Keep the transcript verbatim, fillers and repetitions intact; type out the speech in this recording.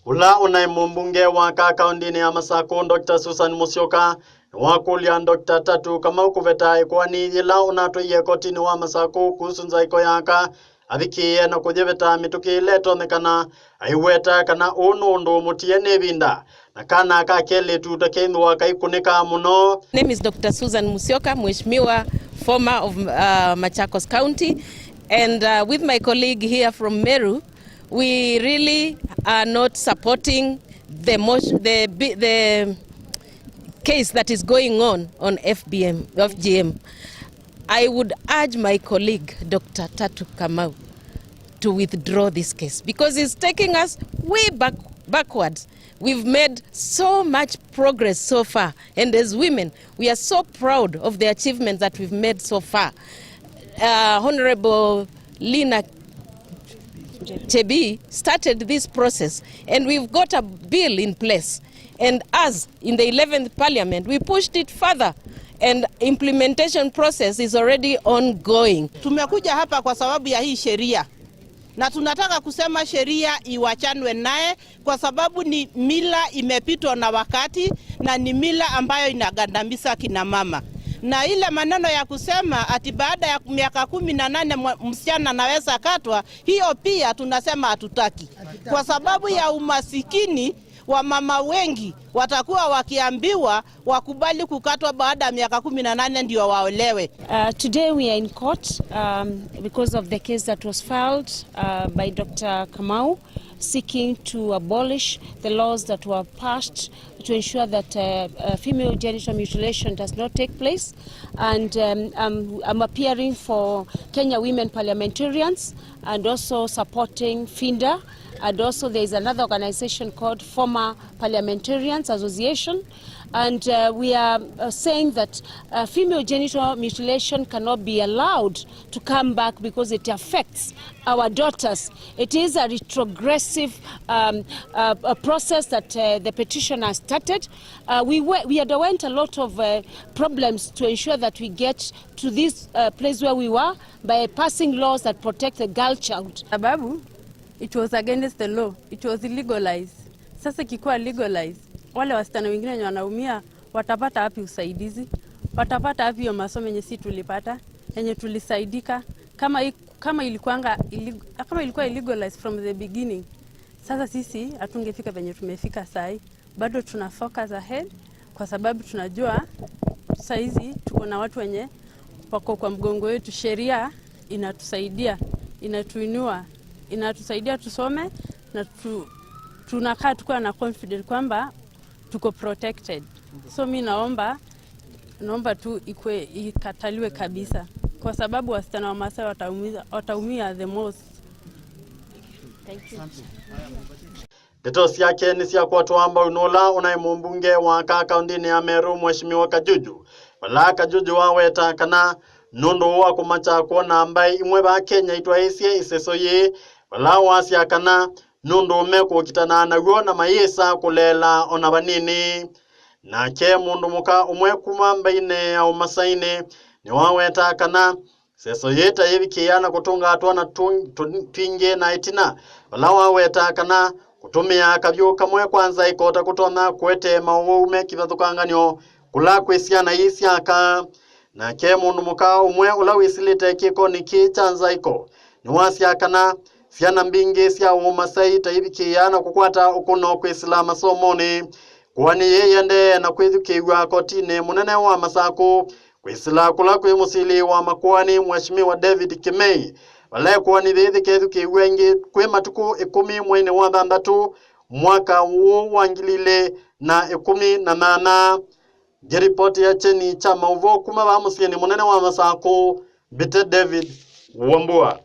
Ũla ũnaĩ mũmbunge wa ka kaũndĩnĩ ya Masakũ, Doctor Susan Musyoka, nĩwakũlya Doctor Tatu Kamau kũveta ĩkoani yĩla ũnatwaie kotinĩ wa Masakũ kuhusu nzaĩko ya aka avikĩĩe na kũyĩveta mĩtũkĩ ĩla ĩtonyekana, aiweta kana ũũ nĩ ũndũ mũtie nĩ ĩvinda, na kana ka kelĩtu ta kethĩwa kaikũnĩka mũno. Name is Doctor Susan Musyoka, Mheshimiwa, former of, uh, Machakos County, and, uh, with my colleague here from Meru, we really are not supporting the motion, the bi-, the case that is going on on F B M, F G M. I would urge my colleague, Doctor Tatu Kamau, to withdraw this case because it's taking us way back, backwards. We've made so much progress so far, and as women, we are so proud of the achievements that we've made so far. Uh, Honorable Lina Chebi started this process, and we've got a bill in place. And us in the eleventh Parliament, we pushed it further, and implementation process is already ongoing. Tumekuja hapa kwa sababu ya hii sheria, na tunataka kusema sheria iwachanwe naye, kwa sababu ni mila imepitwa na wakati na ni mila ambayo inagandamiza kina mama. Na ile maneno ya kusema ati baada ya miaka kumi na nane mwa-, msichana anaweza katwa, hiyo pia tunasema hatutaki. Kwa sababu ya umasikini, wamama wengi watakuwa wakiambiwa wakubali kukatwa baada ya miaka kumi na nane ndio waolewe. Uh, today we are in court, um, because of the case that was filed, uh, by Doctor Kamau, seeking to abolish the laws that were passed to ensure that, uh, uh, female genital mutilation does not take place. And, um, um, I'm appearing for Kenya Women Parliamentarians and also supporting FINDA. And also there is another organization called Former Parliamentarians Association. And, uh, we are, uh, saying that, uh, female genital mutilation cannot be allowed to come back because it affects our daughters. It is a retrogressive, um, uh, a process that, uh, the petition has started. Uh, we, were, we underwent a lot of, uh, problems to ensure that we get to this, uh, place where we were by passing laws that protect the girl child. Sababu, it was against the law. It was illegalized. Sasa ikikuwa legalized, wale wasichana wengine wenye wanaumia watapata wapi usaidizi? Watapata wapi hiyo masomo yenye si tulipata, yenye tulisaidika? Kama i-, kama ilikuwanga illeg-, kama ilikuwa illegalized from the beginning, sasa sisi hatungefika venye tumefika sahi. Bado tuna focus ahead kwa sababu tunajua saizi tuko na watu wenye wako kwa mgongo wetu. Sheria inatusaidia, inatuinua, inatusaidia tusome na tu, tunakaa tukiwa na confident kwamba tuko protected. So mi naomba, naomba tu ikwe, ikataliwe kabisa, kwa sababu wasichana wa Maasai wataumia, wataumia the most. Thank you. Ndeto syake nĩsyakwatwa mbau nĩ ũla ũnaĩ mũmbunge wa aka kaũndĩnĩ ya Meru, Mheshimiwa Kajuju, vala Kajuju waweta kana nũndũ wa kũmakya kwona mbaĩ imwe va Kenya itwaĩĩsye ĩseso yĩĩ, vala wasya kana nũndũ mekũkitana naw'o na mayĩsa kũleela o na vanini. Nake mũndũ mũka ũmwe kuma mbaĩnĩ ya Ũmasainĩ nĩwaweta kana ĩseso yĩĩ ta yĩvikĩĩa na kũtũnga twana tũ-, tũ-, twingĩ na ĩtina, vala waweta kana kũtũmĩa kavyũ kamwe kwa nzaĩko ta kũtonya kũete maũwau me kĩvathũkangany'o kũla kwĩ syana ii sya aka. Nake mũndũ mũka ũmwe ũla wĩsilĩte kĩkonĩ kĩĩ kya nzaĩko nĩwasya kana syana mbingĩ sya Ũmasai ta ivikĩĩa na kũkwata ũkũno kwĩsĩla masomonĩ. Koani yĩĩ yĩendee na kwĩthukĩĩw'a kotinĩ mũnene wa Masakũ, kwĩsĩla kũla kwĩ mũsili wa makoani, Mheshimiwa David Kimei, vala ĩkoani yĩĩ yĩkethukĩĩw'a ĩngĩ kwĩ matukũ ĩkũmi mweinĩ wa thanthatũ mwaka ũũ wa ngili ilĩ na ĩkũmi na nyanya. Ngĩripoti ya kyeni kya maũvoo kuma vaa mũsyĩnĩ mũnene wa Masakũ, mbĩte David Wambua.